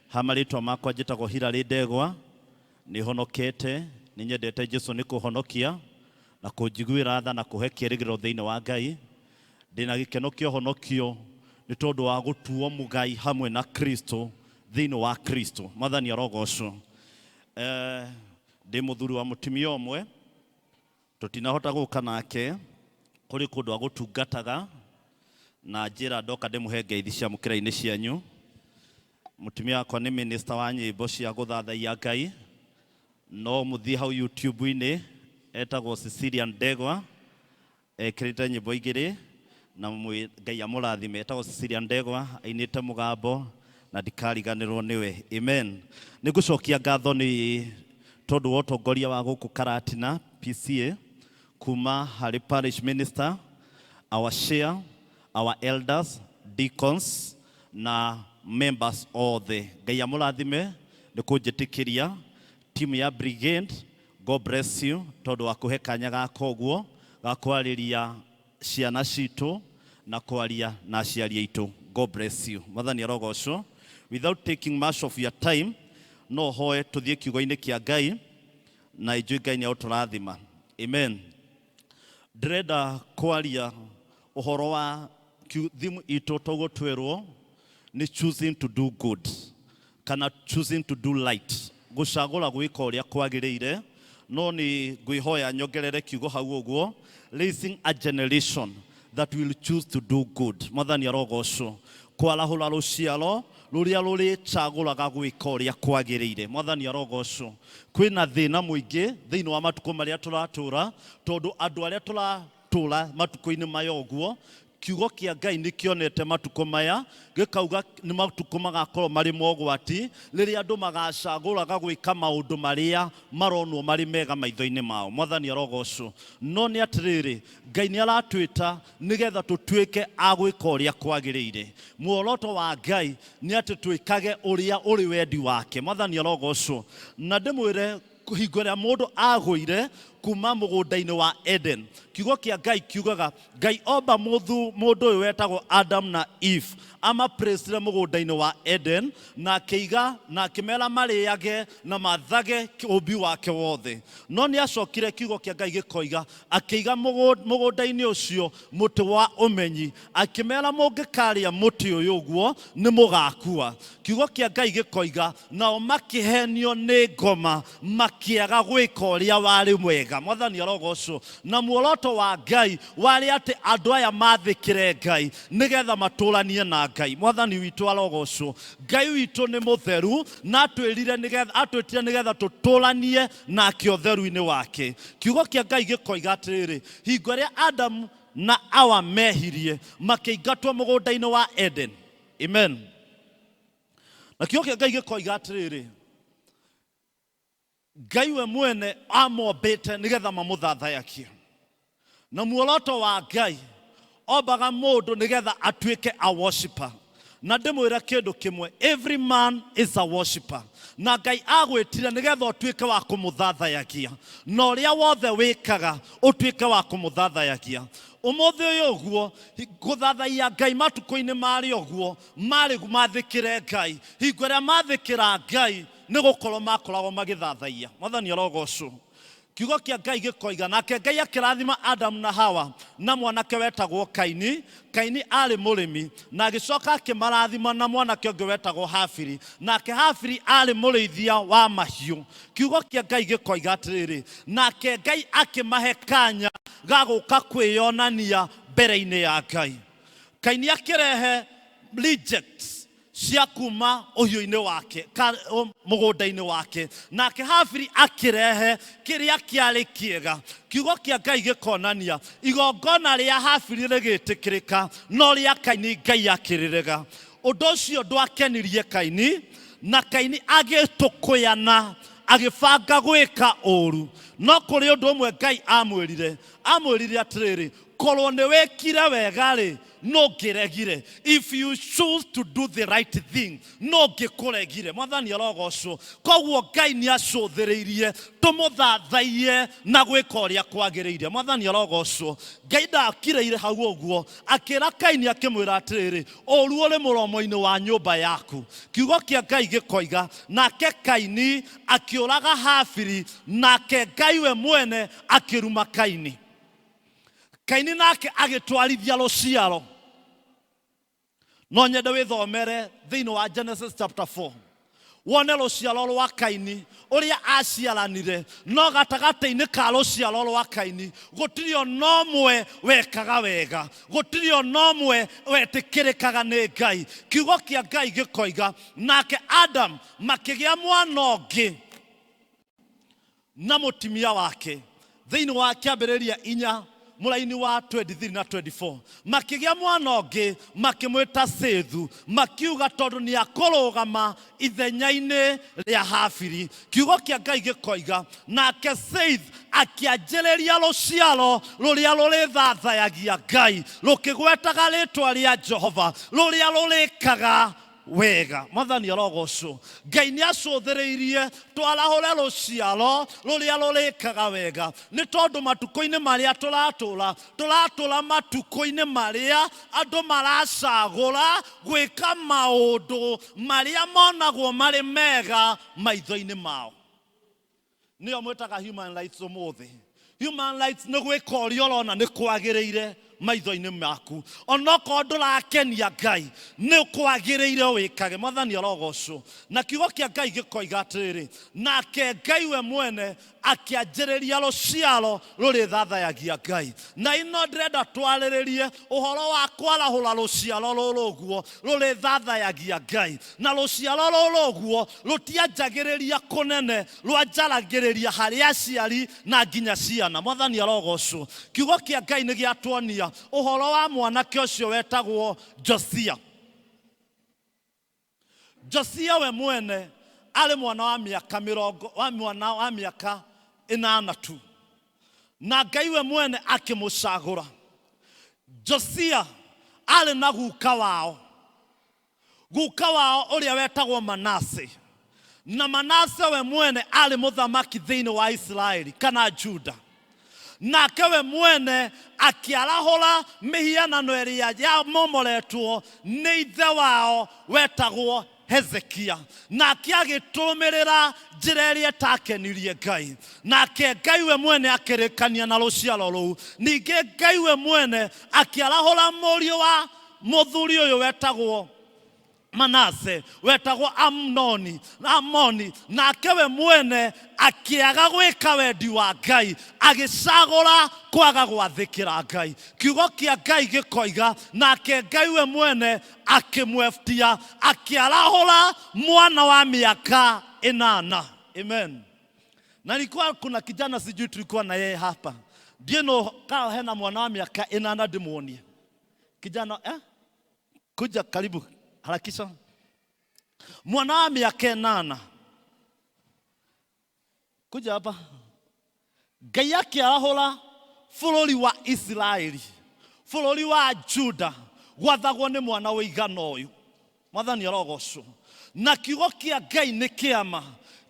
Ha marĩtwa makwa njĩtagwo Hilary Ndegwa, nĩ honokete, nĩ nyendete Jesu nĩ kũhonokia na kũnjiguĩra tha na kũhe kĩĩrĩgĩrĩro thĩinĩ wa Ngai. Ndĩna gĩkeno kĩa ũhonokio nĩ tondũ wa gũtuo mũgai hamwe na Kristo thĩinĩ wa Kristo. Mwathani arogocwo. Eh, ndĩ mũthuri wa mũtumia ũmwe tũtinahota gũka nake kũrĩ kũndũ agũtungataga na njĩra ndoka ndĩmũhe ngeithi cia mũkĩra-inĩ cianyu. Mũtumia wakwa nĩ minister wa nyĩmbo cia gũthathaiya Ngai, no mũthiĩ hau YouTube-inĩ etagwo Cecilia Ndegwa, ekĩrĩte nyĩmbo igĩrĩ na Ngai amũrathime. Etagwo Cecilia Ndegwa, ainĩte mũgambo na ndikariganĩrwo nĩwe. Amen. Nĩ ngũcokia ngatho nĩ tondũ wa ũtongoria wa gũkũ Karatina PCA kuma harĩ parish minister, our share, our elders, deacons na members othe. Ngai amũrathime nĩ kũnjĩtĩkĩria. Team ya brigade, God bless you tondũ wa kũhe kanya gaka ũguo ga kwarĩria ciana citũ na kwaria na aciari aitũ. God bless you. Mwathani arogocwo. Without taking much of your time, no hoe tũthiĩ kiugo-inĩ kĩa Ngai na injũĩ Ngai nĩ agũtũrathima. Amen. Ndĩrenda kwaria ũhoro wa theme itũ toguo twerwo nĩ choosing to do good kana choosing to do right, gũcagũra gwĩka ũrĩa kwagĩrĩire. No nĩ ngwĩhoya nyongerere kiugo hau ũguo, raising a generation that will choose to do good. Mwathani arogocwo. Kwarahũra rũciaro rũrĩa rũrĩcagũraga gwĩka ũrĩa kwagĩrĩire. Mwathani arogocwo. Kwĩna thĩna mũingĩ thĩinĩ wa matukũ marĩa tũratũra, tondũ andũ arĩa tũratũra matukũ-inĩ maya ũguo, kiugo kĩa Ngai nĩ kĩonete matukũ maya gĩkauga nĩ matukũ magakorwo marĩ mogwati, rĩrĩa andũ magacagũraga gwĩka maũndũ marĩa maronwo marĩ mega maitho-inĩ mao. Mwathani arogocwo. No nĩ atĩrĩrĩ, Ngai nĩ aratwĩta nĩgetha tũtuĩke a gwĩka ũrĩa kwagĩrĩire. Muoroto wa Ngai nĩ atĩ twĩkage ũrĩa ũrĩ wendi wake. Mwathani arogocwo. Na ndĩmwĩre, hingo ĩrĩa mũndũ agũire kuma mũgũnda-inĩ wa Eden, kiugo kĩa Ngai kiugaga Ngai omba mũndũ ũyũ wetagwo Adam na Eve, amapresire mũgũnda-inĩ wa Eden na akĩiga na akĩmera marĩage na mathage ũmbi wake wothe. No nĩ acokire, kiugo kĩa Ngai gĩkoiga, akĩiga mũgũnda-inĩ ũcio mũtĩ wa ũmenyi, akĩmera mũngĩkarĩa mũtĩ ũyũ ũguo nĩ mũgakua. Kiugo kĩa Ngai gĩkoiga nao makĩhenio nĩ ngoma, makĩaga gwĩka ũrĩa warĩ mwega. Mwathani arogocwo. Na muoroto wa Ngai warĩ atĩ andũ aya mathĩkĩre Ngai nĩgetha matũranie na Ngai. Mwathani witũ arogocwo. Ngai witũ nĩ mũtheru na atwĩrire nĩgetha, atwĩtire nĩgetha tũtũranie nake ũtheru-inĩ wake. Kiugo kĩa Ngai gĩkoiga atĩrĩrĩ, hingo ĩrĩa Adamu na Awa mehirie, makĩingatwo mũgũnda-inĩ wa Eden. Amen. Na kiugo kĩa Ngai gĩkoiga atĩrĩrĩ, Ngai we mwene amombĩte nĩgetha mamũthathayakie, na muoroto wa Ngai ombaga mũndũ nĩgetha atuĩke a worshiper. Na ndĩmwĩre kĩndũ kĩmwe, every man is a worshiper, na Ngai agwĩtire nĩgetha ũtuĩke wa kũmũthathayagia, na ũrĩa wothe wĩkaga ũtuĩke wa kũmũthathayagia. Ũmũthĩ ũyũ ũguo gũthathaiya Ngai matukũ-inĩ marĩ ũguo marĩ mathĩkĩre Ngai, hingo ĩrĩa mathĩkĩra Ngai nĩ gũkorwo makoragwo magĩthathaiya. Mwathani arogocwo. Kiugo kĩa Ngai gĩkoiga, nake Ngai akĩrathima Adamu na Hawa na mwanake wetagwo Kaini. Kaini arĩ mũrĩmi, na agĩcoka akĩmarathima na mwanake ũngĩ wetagwo Habili, nake Habili arĩ mũrĩithia wa mahiũ. Kiugo kĩa Ngai gĩkoiga atĩrĩrĩ, nake Ngai akĩmahe kanya ga gũka kwĩyonania mbere-inĩ ya Ngai. Kaini akĩrehe rejects cia kuma ũhiũ-inĩ wake, mũgũnda-inĩ wake, nake Habili akĩrehe kĩrĩa kĩarĩ kĩega. Kiugo kĩa Ngai gĩkonania igongona rĩa Habili rĩgĩtĩkĩrĩka, no rĩa Kaini Ngai akĩrĩrega. Ũndũ ũcio ndwakenirie Kaini, na Kaini agĩtũkũyana, agĩbanga gwĩka ũru. No kũrĩ ũndũ ũmwe Ngai amwĩrire. Amwĩrire atĩrĩrĩ, korwo nĩ wĩkire wega-rĩ, No ngĩregire. If you choose to do the right thing, no ngĩkũregire. Mwathani arogocwo. Koguo Ngai nĩ acũthĩrĩirie tũmũthathaiye na gwĩka ũrĩa kwagĩrĩire. Mwathani arogocwo. Ngai ndakirĩire hau ũguo, akĩra Kaini akĩmwĩra atĩrĩrĩ, ũru ũrĩ mũromo-inĩ wa nyũmba yaku. Kiugo kĩa Ngai gĩkoiga, nake Kaini akĩũraga Habili, nake Ngai we mwene akĩruma Kaini. Kaini nake agĩtwarithia rũciaro. No nyende wĩthomere thĩinĩ wa Genesis chapter 4 wone rũciaro rwa Kaini ũrĩa aciaranire, no gatagatĩ-inĩ ka rũciaro rwa Kaini gũtirĩ ona ũmwe wekaga wega, gũtirĩ ona ũmwe wetĩkĩrĩkaga nĩ Ngai. Kiugo kĩa Ngai gĩkoiga, nake Adam makĩgĩa mwana ũngĩ na mũtimia wake thĩinĩ wa Kĩambĩrĩria 4 mũraini wa 23 na 24, makĩgĩa mwana ũngĩ makĩmwĩta Sethu, makiuga tondũ nĩ akũrũgama ithenya-inĩ rĩa Habili. Kiugo kĩa Ngai gĩkoiga, nake Seth akĩanjĩrĩria rũciaro rũrĩa rũrĩthathayagia Ngai, rũkĩgwetaga rĩtwa rĩa Jehova, rũrĩa rũrĩkaga wega. Mwathani arogocwo. Ngai nĩ acũthĩrĩirie twarahũre rũciaro rũrĩa rũrĩkaga wega, nĩ tondũ matukũ-inĩ marĩa tũratũra, tũratũra matukũ-inĩ marĩa andũ maracagũra gwĩka maũndũ marĩa monagwo marĩ mega maitho-inĩ mao. Nĩyo mwĩtaga human rights ũmũthĩ. Human rights nĩ gwĩka ũrĩa ũrona nĩ kwagĩrĩire maitho-inĩ maku, onokorwo ndũrakenia Ngai, nĩ kwagĩrĩire wĩkage. Mwathani arogocwo. Na kiugo kĩa Ngai gĩkoiga atĩrĩrĩ, nake Ngai we mwene akĩanjĩrĩria rũciaro rũrĩthathayagia Ngai. Na ino ndĩrenda twarĩrĩrie ũhoro wa kwarahũra rũciaro rũrũ ũguo rũrĩthathayagia Ngai. Na rũciaro rũrũ ũguo rũtianjagĩrĩria kũnene, rwanjaragĩrĩria harĩ aciari na nginya ciana. Mwathani arogocwo. Kiugo kĩa Ngai nĩ gĩatuonia ũhoro wa mwanake ũcio wetagwo Josia. Josia we mwene arĩ mwana wa mĩaka mĩrongo, wa mwana wa mĩaka 8 tu, na Ngai we mwene akĩmũcagũra. Josia arĩ na guka wao, guka wao ũrĩa wetagwo Manase, na Manase we mwene arĩ mũthamaki thĩinĩ wa Isiraeli kana Juda. Nake we mwene akĩarahũra mĩhianano ĩrĩa yamomoretwo nĩ ithe wao wetagwo Hezekia, nake agĩtũmĩrĩra njĩra ĩrĩa ĩtakenirie Ngai. Nake Ngai we mwene akĩrĩkania na rũciaro rũu. Ningĩ Ngai we mwene akĩarahũra mũriũ wa mũthuri ũyũ wetagwo Manase, wetagwo Amnoni, Amoni, nake we mwene akĩaga gwĩka wendi wa Ngai, agĩcagũra kwaga gwathĩkĩra Ngai. Kiugo kĩa Ngai gĩkoiga, nake Ngai we mwene akĩmweftia, akĩarahũra mwana wa mĩaka 8. Amen. Na nilikuwa kuna kijana sijui tulikuwa na yeye hapa, ndiye no kaa hena mwana wa mĩaka 8 ndĩmuonie kijana, Kuja karibu, harakisha. Mwana wa mĩaka 8. Kuja hapa. Ngai akĩarahũra bũrũri wa Isiraeli, bũrũri wa Juda, gwathagwo nĩ mwana ũigana ũyũ. Mwathani arogocwo. Na kiugo kĩa Ngai nĩ kĩama.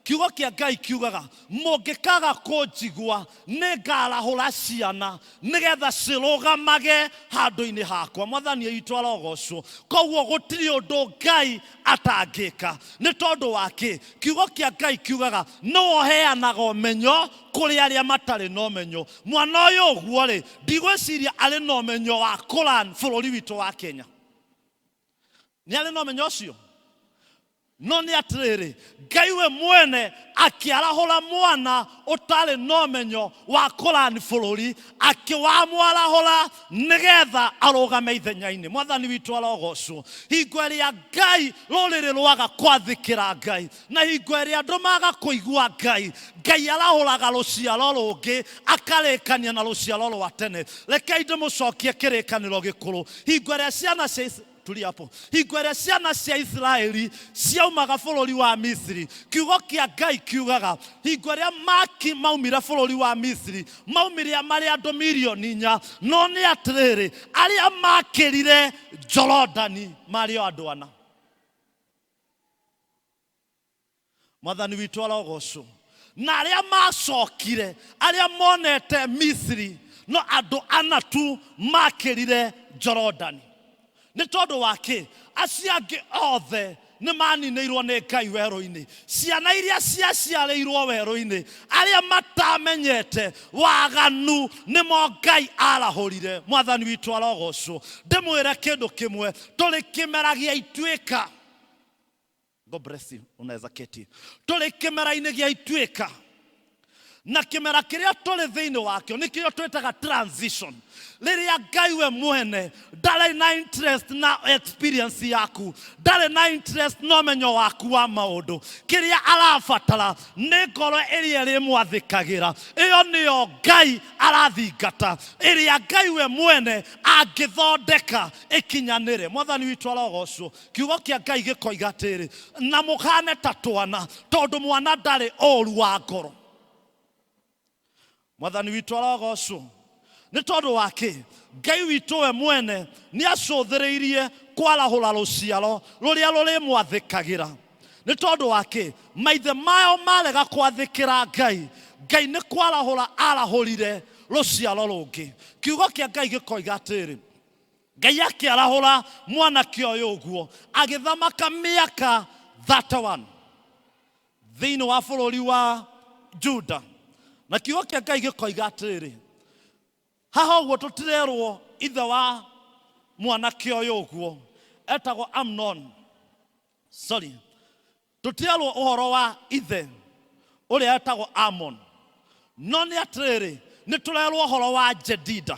Kiugo kĩa Ngai kiugaga, mũngĩkaga kũnjigua, nĩngarahũra ciana nĩgetha cirũgamage handũ-inĩ hakwa. Mwathani witũ arogocwo. Koguo gũtirĩ ũndũ Ngai atangĩka. Nĩ tondũ wa kĩ? Kiugo kĩa Ngai kiugaga, nĩwe ũheanaga ũmenyo kũrĩ arĩa matarĩ na ũmenyo. Mwana ũyũ ũguo rĩ, ndigwĩciria arĩ na ũmenyo wa kũran bũrũri witũ wa Kenya. Nĩ arĩ na ũmenyo ũcio? No nĩ atĩrĩrĩ, Ngai we mwene akĩarahũra mwana ũtarĩ na ũmenyo wa kũrani bũrũri, akĩwamwarahũra nĩgetha arũgame ithenya-inĩ. Mwathani witũ arogocwo. Hingo ĩrĩa Ngai rũrĩrĩ rwaga kwathĩkĩra Ngai, na hingo ĩrĩa andũ maga kũigua Ngai, Ngai arahũraga rũciaro rũngĩ akarĩkania na rũciaro rwa tene. Rekei ndĩmũcokie kĩrĩkanĩro gĩkũrũ. Hingo ĩrĩa ciana cia Tulia hapo. Hingo ĩrĩa ciana cia Isiraeli ciaumaga bũrũri wa Misiri, kiugo kĩa Ngai kiugaga hingo ĩrĩa maki maumire bũrũri wa Misiri, maumire marĩ andũ 4,000,, no nĩ atĩrĩrĩ, arĩa makĩrire Jorodani marĩ o andũ 4. Mwathani witũ arogocwo. Na arĩa macokire, arĩa monete Misiri, no andũ 4 tu makĩrire Jorodani. Nĩ tondũ wa kĩ? Acio angĩ othe nĩ maninĩirwo nĩ Ngai werũ-inĩ. Ciana iria ciaciarĩirwo werũ-inĩ, arĩa matamenyete waganu nĩmo Ngai arahũrire. Mwathani witũ arogocwo. Ndĩmwĩre kĩndũ kĩmwe, tũrĩ kĩmera gĩa ituĩka. God bless you. Unaweza keti. Tũrĩ kĩmera-inĩ gĩa ituĩka, na kĩmera kĩrĩa tũrĩ thĩinĩ wakĩo nĩkĩo twĩtaga transition, rĩrĩa Ngai we mwene ndarĩ na interest na experience yaku, ndarĩ na interest na ũmenyo waku wa maũndũ. Kĩrĩa arabatara nĩ ngoro ĩrĩa ĩrĩmwathĩkagĩra. Ĩyo nĩyo Ngai arathingata, ĩrĩa Ngai we mwene angĩthondeka ĩkinyanĩre. Mwathani witũ arogocwo. Kiugo kĩa Ngai gĩkoiga atĩrĩ, na mũhane ta twana, tondũ mwana ndarĩ ũru wa ngoro. Mwathani witũ arogocwo. Nĩ tondũ wa kĩ? Ngai witũ we mwene nĩ acũthĩrĩirie kwarahũra rũciaro rũrĩa rũrĩmwathĩkagĩra. Nĩ tondũ wa kĩ? Maithe mao marega kwathĩkĩra Ngai, Ngai nĩ kwarahũra arahũrire rũciaro rũngĩ. Kiugo kĩa Ngai gĩkoiga atĩrĩ, Ngai akĩarahũra mwanake ũyũ ũguo, agĩthamaka mĩaka 31 thĩinĩ wa bũrũri wa Juda. Na kiugo kĩa Ngai gĩkoiga atĩrĩrĩ, haha ũguo tũtirerwo ithe wa mwanake ũyũ ũguo etagwo Amnon. Sorry, tũtirerwo ũhoro wa ithe ũrĩa etagwo Amon, no nĩ atĩrĩrĩ, nĩ tũrerwo ũhoro wa Jedida.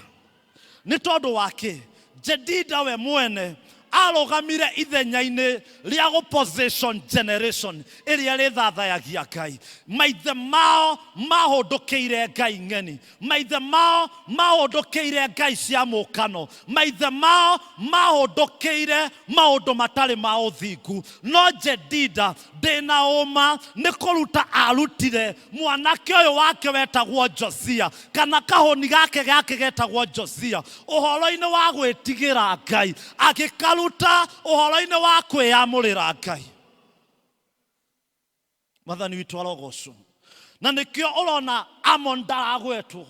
Nĩ tondũ wa kĩ? Jedida we mwene arũgamire ithenya-inĩ rĩa opposition generation ĩrĩa ĩrĩthathayagia Ngai. Maithe mao mahũndũkĩire Ngai ng'eni, maithe mao mahũndũkĩire Ngai cia mũkano, maithe mao mahũndũkĩire maũndũ matarĩ ma ũthingu. No Jedida ndĩna ũma nĩ kũruta arutire mwanake ũyũ wake wetagwo Josia, kana kahũni gake gake getagwo Josia, ũhoro-inĩ wa gwĩtigĩra Ngai, agĩkaruta ũhoro-inĩ wa kwĩyamũrĩra Ngai. Mwathani witũ arogocwo. Na nĩkĩo ũrona Amon ndaragwetwo,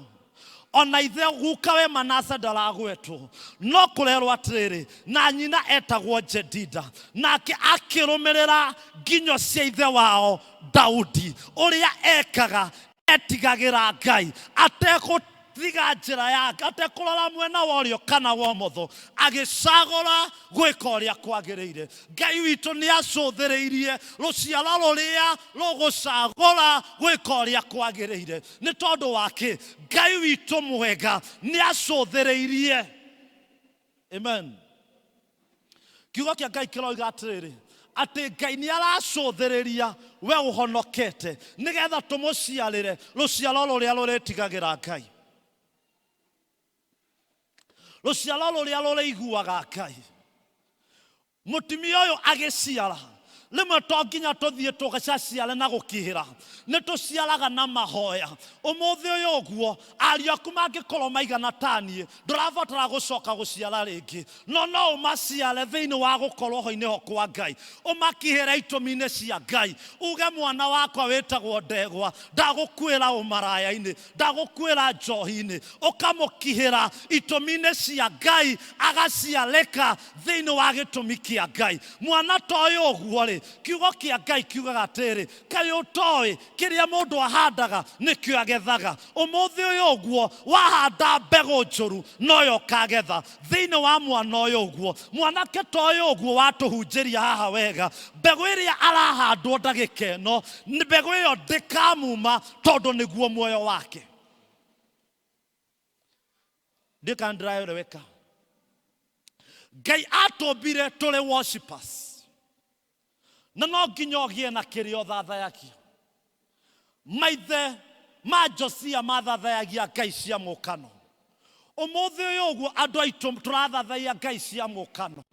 ona ithe guka we Manase ndaragwetwo, no kũrerwo atĩrĩrĩ, na nyina etagwo Jedida, nake akĩrũmĩrĩra nginyo cia ithe wao Daudi, ũrĩa ekaga etigagĩra Ngai, ategũtiga njĩra yake, atekũrora mwena wa ũrĩo kana wa ũmotho, agĩcagũra gwĩka ũrĩa kwagĩrĩire. Ngai witũ nĩ acũthĩrĩirie rũciaro rũrĩa rũgũcagũra gwĩka ũrĩa kwagĩrĩire. Nĩ tondũ wa kĩ? Ngai witũ mwega nĩ acũthĩrĩirie. Amen. Kiugo kĩa Ngai kĩroiga atĩrĩrĩ, atĩ Ngai nĩ aracũthĩrĩria we ũhonokete, nĩgetha tũmũciarĩre rũciaro rũrĩa rũrĩtigagĩra Ngai, rũciaro rũrĩa rũrĩiguaga Ngai. Mũtumia ũyũ agĩciara, rĩmwe to nginya tũthiĩ tũgaciare na gũkihĩra, nĩ tũciaraga na mahoya. Ũmũthĩ ũyũ ũguo ariũ aku mangĩkorwo maigana ta niĩ, ndũrabatara gũcoka gũciara rĩngĩ, no no ũmaciare thĩinĩ wa gũkorwo ho-inĩ ho kwa Ngai, ũmakihĩre itũmi-inĩ cia Ngai, uge mwana wakwa wĩtagwo Ndegwa ndagũkuĩra ũmaraya-inĩ, ndagũkuĩra njohi-inĩ, ũkamũkihĩra itũmi-inĩ cia Ngai, agaciarĩka thĩinĩ wa gĩtũmi kĩa Ngai. Mwana ta ũyũ ũguo rĩ, kiugo kĩa Ngai kiugaga atĩrĩ, kaĩ ũtoĩ kĩrĩa mũndũ ahandaga nĩkĩo agethaga. Ũmũthĩ ũyũ ũguo wahanda mbegũ njũru noyo ũkagetha. Thĩinĩ wa mwana ũyũ ũguo, mwanake ta ũyũ ũguo watũhunjĩria haha wega, mbegũ ĩrĩa arahandwo ndagĩka ĩno, mbegũ ĩyo ndĩkamuma tondũ nĩguo muoyo wake. Ndĩka ndĩraeleweka. Ngai atũmbire tũrĩ worshipers, na no nginya ũgĩe na kĩrĩa ũthathayagia. Maithe ma Josia mathathayagia ngai cia mũkano. Ũmũthĩ ũyũ ũguo andũ aitũ tũrathathaiya ngai cia mũkano.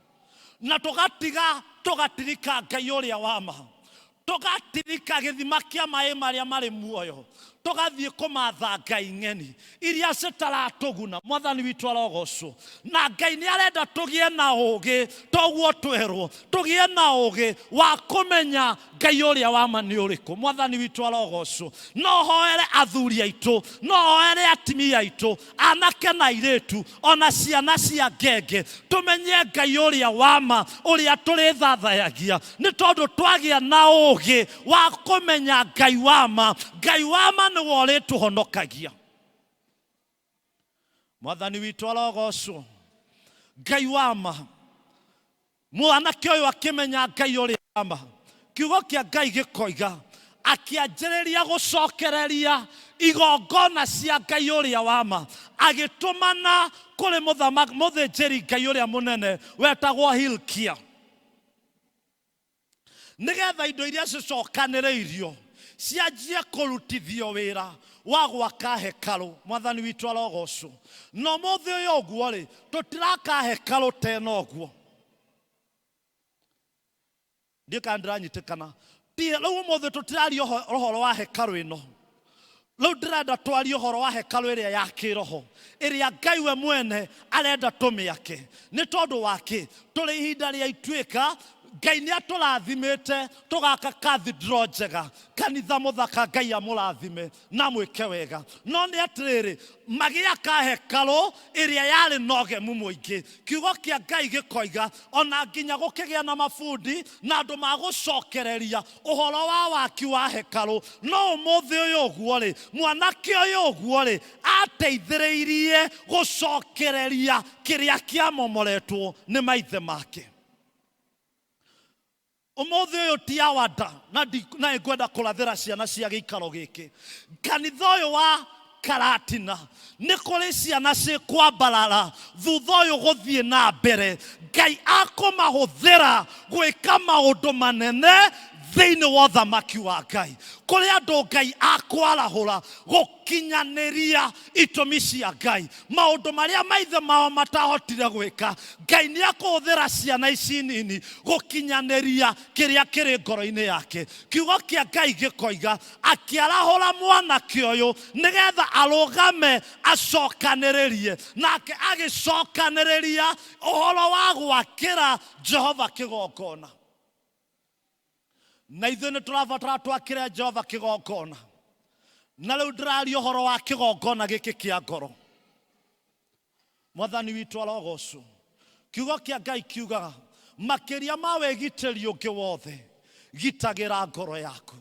Na tũgatiga tũgatirika Ngai ũrĩa wa ma, tũgatirika gĩthima kĩa maĩ marĩa marĩ muoyo, tũgathiĩ kũmatha ngai ng'eni iria citaratũguna. Mwathani witũ arogocwo. Na Ngai nĩ arenda tũgĩe na ũũgĩ, toguo twerwo tũgĩe na ũũgĩ wa kũmenya Ngai ũrĩa wa ma nĩ ũrĩkũ. Mwathani witũ arogocwo. No hoere athuri aitũ, no hoere atimia aitũ, anake na airĩtu, ona ciana cia ngenge, tũmenye Ngai ũrĩa wa ma ũrĩa tũrĩthathayagia. Nĩ tondũ twagĩa na ũũgĩ wa kũmenya Ngai wa ma, Ngai wa ma nĩwe ũrĩtũhonokagia. Mwathani witũ arogocwo. Ngai wa ma, mwanake ũyũ akĩmenya Ngai ũrĩa wa ma, kiugo kĩa Ngai gĩkoiga akĩanjĩrĩria gũcokereria igongona cia Ngai ũrĩa wa ma, agĩtũmana kũrĩ mũthĩnjĩri Ngai ũrĩa mũnene wetagwo Hilkia, nĩgetha indo iria cicokanĩrĩirio cianjie kũrutithio wĩra wa gwaka hekarũ. Mwathani witũ arogocwo. Na ũmũthĩ ũyũ ũguo rĩ, tũtiraka hekarũ ta ĩno ũguo. Ndiũĩ kana ndĩranyitĩkana. Rĩu ũmũthĩ tũtiraria ũhoro wa hekarũ ĩno. Rĩu ndĩrenda twarie ũhoro wa hekarũ ĩrĩa ya kĩroho, ĩrĩa Ngai we mwene arenda tũmĩake. Nĩ tondũ wa kĩ? Tũrĩ ihinda rĩa ituĩka, Ngai nĩ atũrathimĩte tũgaka cathedral njega, kanitha mũthaka. Ngai amũrathime na mwĩke wega. No nĩ atĩrĩrĩ, magĩaka hekarũ ĩrĩa yarĩ na ũgemu mũingĩ, kiugo kĩa Ngai gĩkoiga ona nginya gũkĩgĩa na mabundi na andũ magũcokereria ũhoro wa waki wa hekarũ. No ũmũthĩ ũyũ ũguo rĩ, mwanake ũyũ ũguo rĩ, ateithĩrĩirie gũcokereria kĩrĩa kĩamomoretwo nĩ maithe make. Ũmũthĩ ũyũ ti awada na nĩngwenda kũrathĩra ciana cia gĩikaro gĩkĩ, kanitha ũyũ wa Karatina, nĩ kũrĩ ciana cikwambarara thutha ũyũ gũthiĩ na mbere. Ngai akũmahũthĩra gwĩka maũndũ manene thĩinĩ wa ũthamaki wa Ngai. Kũrĩ andũ Ngai akwarahũra gũkinyanĩria itũmi cia Ngai, maũndũ marĩa maithe mao matahotire gwĩka. Ngai nĩ akũhũthĩra ciana ici nini gũkinyanĩria kĩrĩa kĩrĩ ngoro-inĩ yake. Kiugo kĩa Ngai gĩkoiga akĩarahũra mwanake ũyũ nĩgetha arũgame acokanĩrĩrie, nake agĩcokanĩrĩria ũhoro wa gwakĩra Jehova kĩgongona. Na ithuĩ nĩ tũrabatara twakĩre Jehova kĩgongona. Na rĩu ndĩraria ũhoro wa kĩgongona gĩkĩ kĩa ngoro. Mwathani witũ arogocwo. Kiugo kĩa Ngai kiugaga makĩria ma wĩgitĩri ũngĩ wothe, gitagĩra ngoro yaku,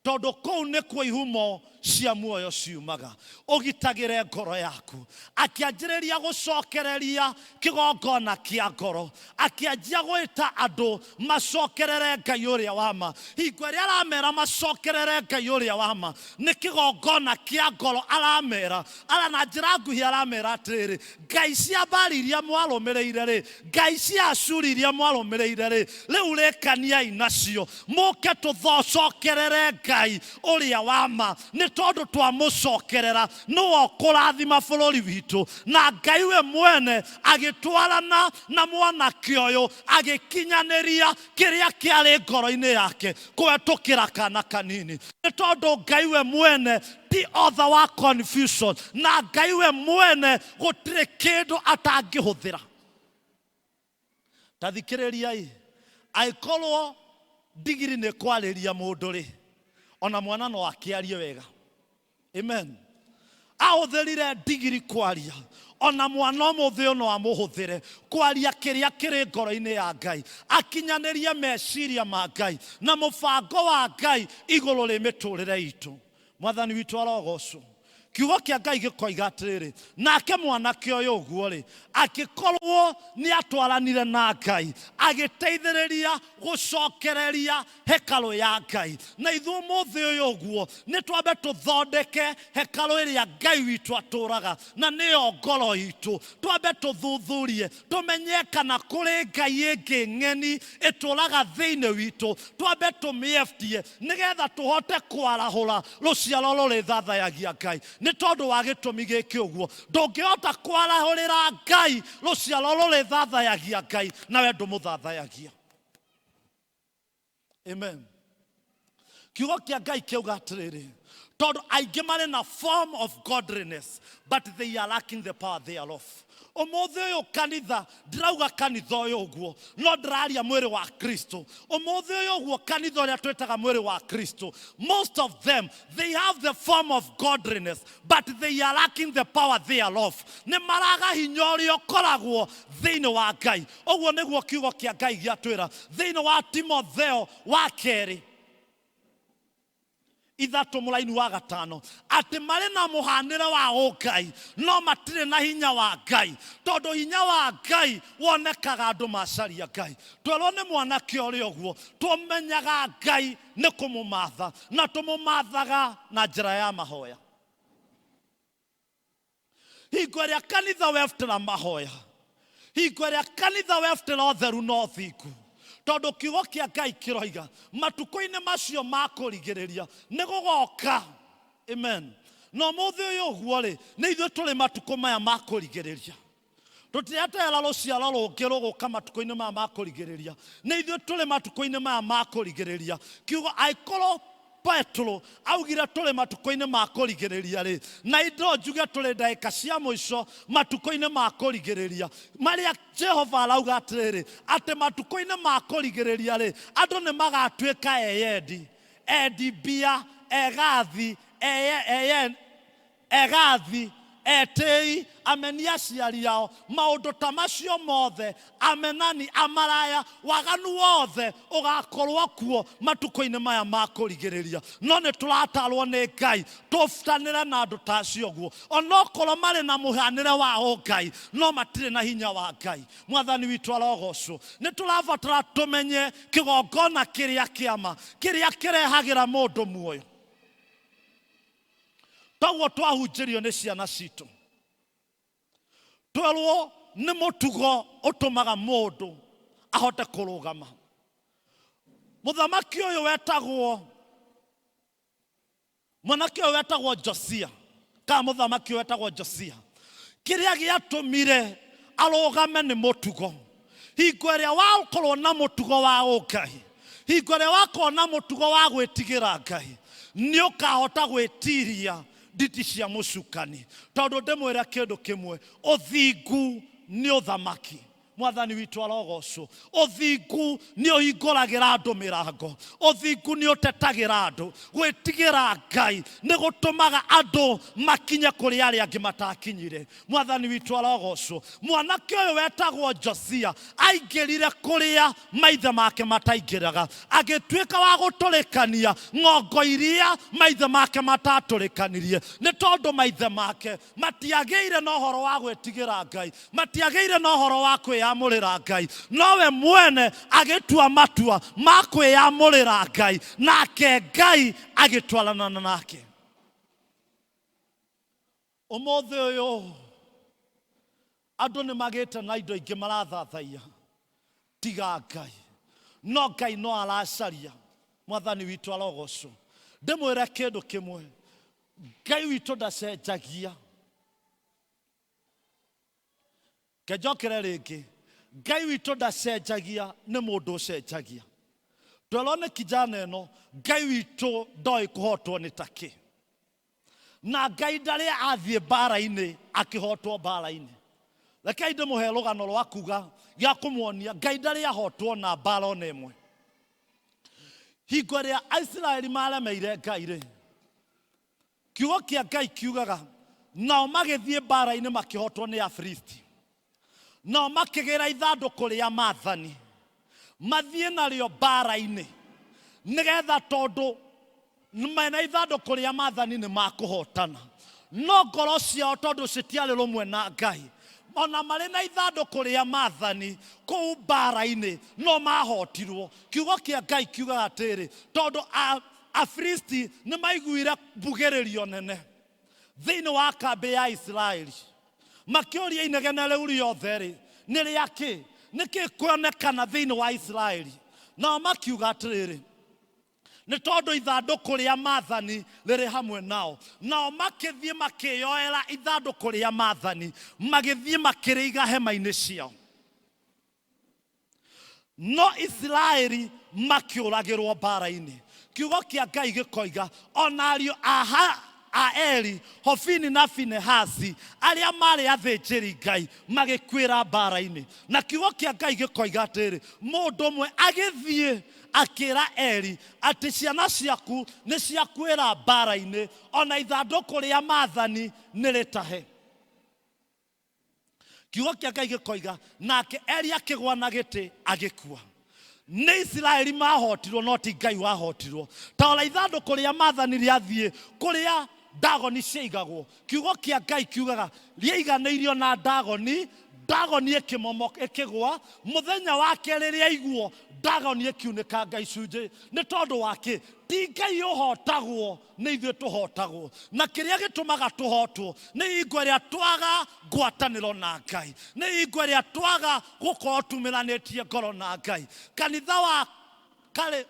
tondũ kũu nĩkuo ihumo cia muoyo ciumaga. Ũgitagĩre ngoro yaku. Akĩanjĩrĩria gũcokereria kĩgongona kĩa ngoro, akĩanjia gwĩta andũ macokerere Ngai ũrĩa wa ma. Hingo ĩrĩa aramera macokerere Ngai ũrĩa wa ma, nĩ kĩgongona kĩa ngoro aramera. Ara na njĩra nguhĩ aramera atĩrĩrĩ, ngai cia Baali iria mwarũmĩrĩire rĩ, ngai cia Ashuri iria mwarũmĩrĩire rĩ, rĩu rĩkaniai nacio, mũke tũcokerere Ngai ũrĩa wa ma, nĩ tondũ twamũcokerera nĩwe ũkũrathima bũrũri witũ. Na Ngai we mwene agĩtwarana na mwanake ũyũ, agĩkinyanĩria kĩrĩa kĩarĩ ngoro-inĩ yake kũhetũkĩra kana kanini, nĩ tondũ Ngai we mwene ti author wa confusion, na Ngai we mwene gũtirĩ kĩndũ atangĩhũthĩra. Ta thikĩrĩriai, angĩkorwo ndigiri nĩ kwarĩria mũndũ rĩ, ona mwana no akĩarie wega. Amen. Ahũthĩrire ndigiri kwaria, ona mwana ũmũthĩ ũyũ no amũhũthĩre kwaria kĩrĩa kĩrĩ ngoro-inĩ ya Ngai, akinyanĩrie meciria ma Ngai na mũbango wa Ngai igũrũ rĩ mĩtũrĩre itũ. Mwathani witũ arogocwo. Kiugo kĩa Ngai gĩkoiga atĩrĩrĩ, nake mwanake ũyũ ũguo rĩ, akĩkorwo nĩ atwaranire na Ngai, agĩteithĩrĩria gũcokereria hekarũ ya Ngai. Na ithuĩ ũmũthĩ ũyũ ũguo nĩ twambe tũthondeke hekarũ ĩrĩa Ngai witũ atũraga, na nĩyo ngoro itũ. Twambe tũthuthurie tũmenye kana kũrĩ ngai ĩngĩ ng'eni ĩtũraga thĩinĩ witũ, twambe tũmĩeftie nĩgetha tũhote kwarahũra rũciaro rũrĩthathayagia Ngai. Nĩ tondũ wa gĩtũmi gĩkĩ ũguo, ndũngĩhota kwarahũrĩra Ngai rũciaro rũrĩthathayagia Ngai nawe ndũmũthathayagia. Amen. Kiugo kĩa Ngai kĩauga atĩrĩrĩ, tondũ aingĩ marĩ na form of godliness but they are lacking the power thereof. Ũmũthĩ ũyũ kanitha, ndirauga kanitha ũyũ ũguo, no ndĩraria mwĩrĩ wa Kristo. Ũmũthĩ ũyũ ũguo kanitha ũrĩa twĩtaga mwĩrĩ wa Kristo, most of them they have the form of godliness but they are lacking the power thereof. Nĩ maraga hinya ũrĩa ũkoragwo thĩinĩ wa Ngai. Ũguo nĩguo kiugo kĩa Ngai gĩatwĩra thĩinĩ wa Timotheo wa kerĩ ithatũ mũraini wa gatano, atĩ marĩ na mũhanĩre wa ũngai no matirĩ na hinya wa Ngai, tondũ hinya wa Ngai wonekaga andũ macaria Ngai. Twerwo nĩ mwanake ũrĩa ũguo, tũmenyaga Ngai nĩ kũmũmatha, na tũmũmathaga na njĩra ya mahoya. Hingo ĩrĩa kanitha webutĩra mahoya, hingo ĩrĩa kanitha webutĩra ũtheru na ũthingu, tondũ kiugo kĩa Ngai kĩroiga matukũ-inĩ macio ma kũrigĩrĩria nĩ gũgoka. Amen. Na ũmũthĩ ũyũ ũguo rĩ, nĩ ithuĩ tũrĩ matukũ maya ma kũrigĩrĩria. Tũtireterera rũciaro rũngĩ rũgũka matukũ-inĩ maya ma kũrigĩrĩria. Nĩ ithuĩ tũrĩ matukũ-inĩ maya ma kũrigĩrĩria. Kiugo angĩkorwo Petero augire tũrĩ matukũ-inĩ ma kũrigĩrĩria rĩ, na indo njuge tũrĩ ndagĩka cia mũico matukũ-inĩ ma kũrigĩrĩria, marĩa Jehova arauga atĩrĩrĩ, atĩ matukũ-inĩ ma kũrigĩrĩria rĩ, andũ nĩ magatuĩka eyendi, endi mbia, egathi, eye, egathi, etĩi, ameni aciari ao, maũndũ ta macio mothe, amenani, amaraya, waganu wothe ũgakorwo kuo matukũ-inĩ maya ma kũrigĩrĩria. No nĩ tũratarwo nĩ Ngai tũbutanĩre na andũ ta acio ũguo, onokorwo marĩ na mũhanĩre wa ũngai, no matirĩ na hinya wa Ngai. Mwathani witũ arogocwo. Nĩ tũrabatara tũmenye kĩgongona kĩrĩa kĩama, kĩrĩa kĩrehagĩra mũndũ muoyo. Toguo twahunjĩrio nĩ ciana citũ, twerwo nĩ mũtugo ũtũmaga mũndũ ahote kũrũgama. Mũthamaki ũyũ wetagwo, mwanake ũyũ wetagwo Josia, kana mũthamaki ũyũ wetagwo Josia, kĩrĩa gĩatũmire arũgame nĩ mũtugo. Hingo ĩrĩa wakorwo na mũtugo wa ũngai, hingo ĩrĩa wakorwo na mũtugo wa gwĩtigĩra Ngai, nĩ ũkahota gwĩtiria nditi cia mũcukani. Tondũ ndĩmwĩre kĩndũ kĩmwe, ũthingu nĩ ũthamaki. Mwathani witũ arogocwo. Ũthingu nĩ ũhingũragĩra andũ mĩrango, ũthingu nĩ ũtetagĩra andũ. Gwĩtigĩra Ngai nĩ gũtũmaga andũ makinye kũrĩa arĩa angĩ matakinyire. Mwathani witũ arogocwo. Mwanake ũyũ wetagwo Josia aingĩrire kũrĩa maithe make mataingĩraga, agĩtuĩka wa gũtũrĩkania ng'ongo iria maithe make matatũrĩkanirie, nĩ tondũ maithe make matiagĩire na ũhoro wa gwĩtigĩra Ngai, matiagĩire na ũhoro wa kwĩyamũrĩra Ngai, nowe mwene agĩtua matua ma kwĩyamũrĩra Ngai, nake Ngai agĩtwarana nake. Ũmũthĩ ũyũ andũ nĩ magĩte na indo ingĩ marathathaiya tiga Ngai, no Ngai no aracaria. Mwathani witũ arogocwo. Ndĩmwĩre kĩndũ kĩmwe, Ngai witũ ndacenjagia. Kenjokere rĩngĩ, Ngai witũ ndacenjagia, nĩ mũndũ ũcenjagia. Twerwo nĩ kijana ĩno, Ngai witũ ndoĩ kũhotwo nĩ takĩ, na Ngai ndarĩ athiĩ mbara-inĩ akĩhotwo mbara-inĩ. Rekei ndĩmũhe rũgano rwa kuga gĩa kũmuonia Ngai ndarĩ ahotwo na mbara ona ĩmwe. Hingo ĩrĩa Aisiraeli maremeire Ngai rĩ, kiugo kĩa Ngai kiugaga nao magĩthiĩ mbara-inĩ makĩhotwo nĩ Afilisti, nao makĩgĩra ithandũkũ rĩa maathani mathiĩ narĩo mbara-inĩ, nĩgetha tondũ mena ithandũkũ rĩa maathani nĩ makũhotana. No ngoro ciao tondũ citiarĩ rũmwe na Ngai, ona marĩ na ithandũkũ rĩa maathani kũu mbara-inĩ no mahotirwo. Kiugo kĩa Ngai kiugaga atĩrĩ, tondũ Afilisti nĩ maiguire mbugĩrĩrio nene thĩinĩ wa kambĩ ya Isiraeli, makĩũria inegene rĩu rĩothe rĩ nĩ rĩa kĩ? Nĩ kĩ kuonekana thĩinĩ wa Isiraeli? Nao makiuga atĩrĩrĩ, Nĩ tondũ ithandũkũ rĩa maathani rĩrĩ hamwe nao. Nao makĩthiĩ makĩĩyoera ithandũkũ rĩa maathani, magĩthiĩ makĩrĩiga hema-inĩ ciao. No Isiraeli makĩũragĩrwo mbaara-inĩ. Kiugo kĩa Ngai gĩkoiga, o na ariũ a ha, a Eli, Hofini na Finehasi, arĩa maarĩ athĩnjĩri Ngai, magĩkuĩra mbaara-inĩ. Na kiugo kĩa Ngai gĩkoiga atĩrĩ, mũndũ ũmwe agĩthiĩ akĩra Eli atĩ ciana ciaku nĩ ciakuĩra mbaara-inĩ, o na ithandũkũ rĩa maathani nĩ rĩtahe. Kiugo kĩa Ngai gĩkoiga, nake Eli akĩgwa na gĩtĩ agĩkua. Nĩ Isiraeli mahotirwo no ti Ngai wahotirwo. Ta ũrĩa ithandũkũ rĩa maathani rĩathiĩ kũrĩa Dagoni ciaigagwo, kiugo kĩa Ngai kiugaga rĩaiganĩirio na Dagoni, Dagoni ĩkĩmomoka ĩkĩgwa, mũthenya wa kerĩ rĩaigwo Dagoni ĩkiunĩkanga icunjĩ. Nĩ tondũ wa kĩ? Ti Ngai ũhotagwo, nĩ ithuĩ tũhotagwo. Na kĩrĩa gĩtũmaga tũhotwo nĩ hingo ĩrĩa twaga ngwatanĩro na Ngai, nĩ hingo ĩrĩa twaga gũkorwo tumĩranĩtie ngoro na Ngai. Kanitha wa karĩ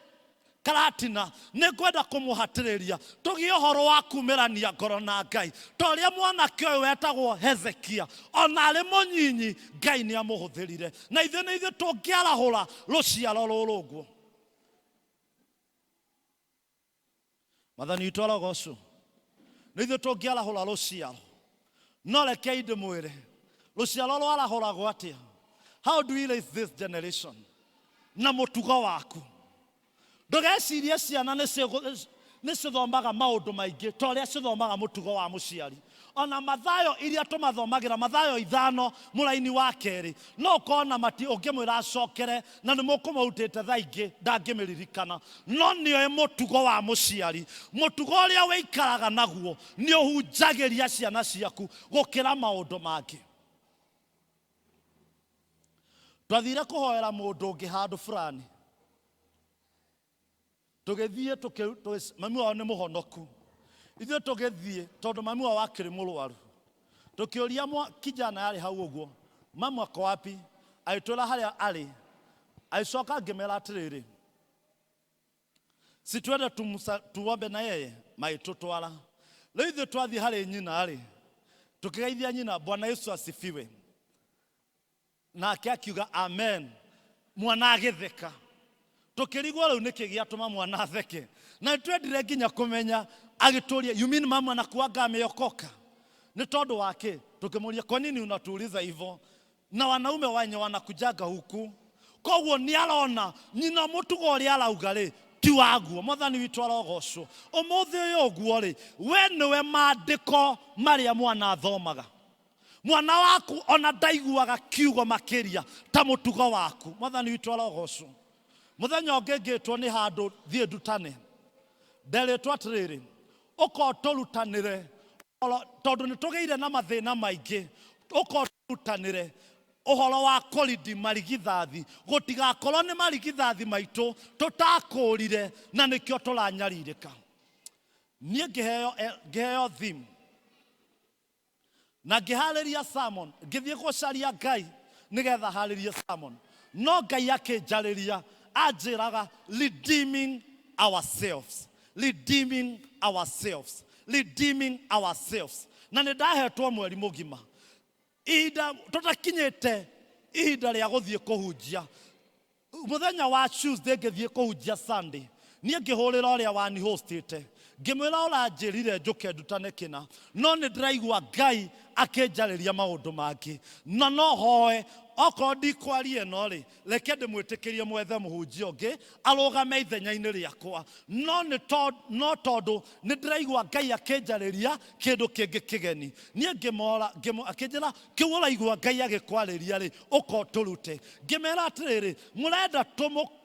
Karatina, nĩ ngwenda kũmũhatĩrĩria tũgĩe ũhoro wa kumĩrania ngoro na Ngai, ta ũrĩa mwanake ũyũ wetagwo Hezekia, ona arĩ mũnyinyi Ngai nĩ amũhũthĩrire. Na ithuĩ nĩ ithuĩ tũngĩarahũra rũciaro rũrũ ũguo. Mwathani witũ arogocwo. Nĩ ithuĩ tũngĩarahũra rũciaro. No rekei ndĩmwĩre, rũciaro rwarahũragwo atĩa? How do we raise this generation? Na mũtugo waku. Ndũgecirie ciana nĩ cithomaga maũndũ maingĩ ta ũrĩa cithomaga mũtugo wa mũciari. Ona Mathayo iria tũmathomagĩra, Mathayo ithano mũraini wa kerĩ, no ũkorwo na mati ũngĩmwĩra acokere na nĩ mũkũmũrutĩte thaa ingĩ ndangĩmĩririkana. No nĩoĩ mũtugo wa mũciari. Mũtugo ũrĩa wĩikaraga naguo nĩ ũhunjagĩria ciana ciaku gũkĩra maũndũ mangĩ. Twathire kũhoera mũndũ ũngĩ handũ fulani. Tũgĩthiĩ mami wao nĩ mũhonoku. Ithuĩ tũgĩthiĩ tondũ mami wao akĩrĩ mũrwaru. Tũkĩũria kijana yarĩ hau ũguo, mamu ako wapi? Agĩtwĩra harĩa arĩ. Agĩcoka ngĩmera atĩrĩrĩ, si twende tuombe na yeye? Magĩtũtwara. Rĩu ithuĩ twathiĩ harĩ nyina rĩ, tũkĩgeithia nyina, Bwana Yesu asifiwe. Nake akiuga amen. Mwana agĩtheka. Tũkĩrigwo rĩu nĩkĩ gĩatũma mwana atheke. Na nĩtwendire nginya kũmenya, agĩtũria, you mean mama anakuanga ameokoka? Nĩ tondũ wa kĩ? Tũkĩmũria, kwa nini unatuuliza hivyo? Na wanaume wenye wanakujaga huku. Koguo nĩ arona nyina mũtugo ũrĩa arauga rĩ ti waguo. Mwathani witũ arogocwo. Ũmũthĩ ũyũ ũguo rĩ, we nĩwe maandĩko marĩa mwana athomaga. Mwana waku ona ndaiguaga kiugo makĩria ta mũtugo waku. Mwathani witũ arogocwo. Mũthenya ũngĩ ngĩtwo nĩ handũ thiĩ ndutane, nderĩtwo atĩrĩrĩ, ũka ũtũrutanĩre tondũ nĩ tũgĩire na mathĩna maingĩ, ũka ũtũrutanĩre ũhoro wa kũrindi marigithathi, gũtigakorwo nĩ marigithathi maitũ tũtakũrire na nĩkĩo tũranyarirĩka. Niĩ ngĩheo theme na ngĩharĩria sermon, ngĩthiĩ gũcaria Ngai nĩgetha harĩrie sermon, no Ngai akĩnjarĩria anjĩraga redeeming ourselves, redeeming ourselves, redeeming ourselves. Na nĩ ndahetwo mweri mũgima, ihinda tũtakinyĩte ihinda rĩa gũthiĩ kũhunjia. Mũthenya wa Tuesday ngĩthiĩ kũhunjia Sunday, niĩ ngĩhũrĩra ũrĩa wani hostĩte, ngĩmwĩra ũranjĩrire njũke ndutane kĩna, no nĩ ndĩraigua Ngai akĩnjarĩria maũndũ mangĩ, na no hoe okorwo ndikwaria ĩno rĩ, reke ndĩmwĩtĩkĩrie mwethe mũhunjia ũngĩ arũgame ithenya-inĩ rĩakwa, no nĩ no tondũ nĩ ndĩraigua Ngai akĩnjarĩria kĩndũ kĩngĩ kĩgeni. Niĩ ngĩmora, akĩnjĩra kĩu ũraigua Ngai agĩkwarĩria rĩ, ũka ũtũrute. Ngĩmera atĩrĩrĩ, mũrenda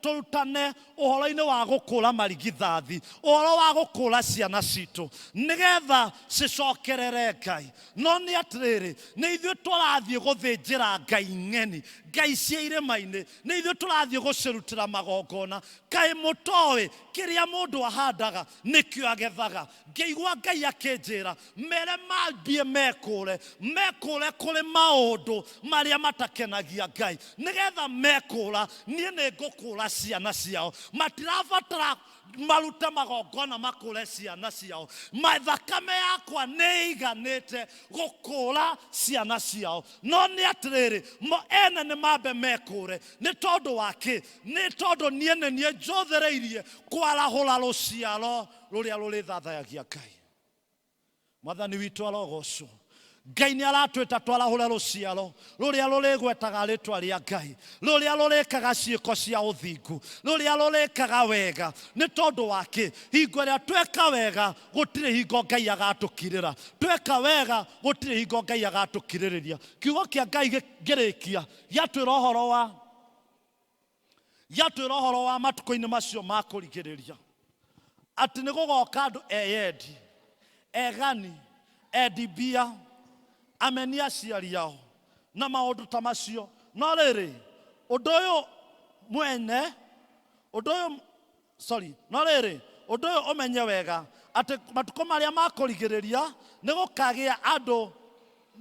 tũrutane ũhoro-inĩ wa gũkũra marigithathi, ũhoro wa gũkũra ciana citũ nĩgetha cicokerere Ngai. No nĩ atĩrĩrĩ, nĩ ithuĩ tũrathiĩ gũthĩnjĩra Ngai ng'eni, Ngai cia irĩma-inĩ, nĩ ithuĩ tũrathiĩ gũcirutĩra magongona. Kaĩ mũtoĩ kĩrĩa mũndũ ahandaga nĩkĩo agethaga? Ngĩigua Ngai akĩnjĩra mere mambie mekũre, mekũre kũrĩ maũndũ marĩa matakenagia Ngai, nĩgetha mekũra niĩ nĩ ngũkũra ciana ciao. Matirabatara Marute magongona makũre ciana ciao. Thakame yakwa nĩ ĩiganĩte gũkũra ciana ciao. No nĩ atĩrĩrĩ, mo ene nĩ mambe mekũre. Nĩ tondũ wa kĩ? Nĩ tondũ niĩ nĩ niĩ njũthĩrĩirie kwarahũra rũciaro rũrĩa rũrĩthathayagia Ngai. Mwathani witũ arogocwo. Ngai nĩ aratwĩta twarahũre rũciaro rũrĩa rũrĩgwetaga rĩtwa rĩa Ngai, rũrĩa rũrĩkaga ciĩko cia ũthingu, rũrĩa rũrĩkaga wega. Nĩ tondũ wa kĩ? Hingo ĩrĩa tweka wega, gũtirĩ hingo Ngai agatũkirĩra. Tweka wega, gũtirĩ hingo Ngai agatũkirĩrĩria. Kiugo kĩa Ngai ngĩrĩkia, gĩatwĩra ũhoro wa gĩatwĩra ũhoro wa matukũ-inĩ macio ma kũrigĩrĩria atĩ nĩ gũgoka andũ eyendi, egani, endi mbia, ameni aciari ao na maũndũ ta macio. No rĩrĩ, ũndũ ũyũ mwene, ũndũ ũyũ sorry, no rĩrĩ, ũndũ ũyũ ũmenye wega atĩ matukũ marĩa ma kũrigĩrĩria nĩ gũkagĩa andũ,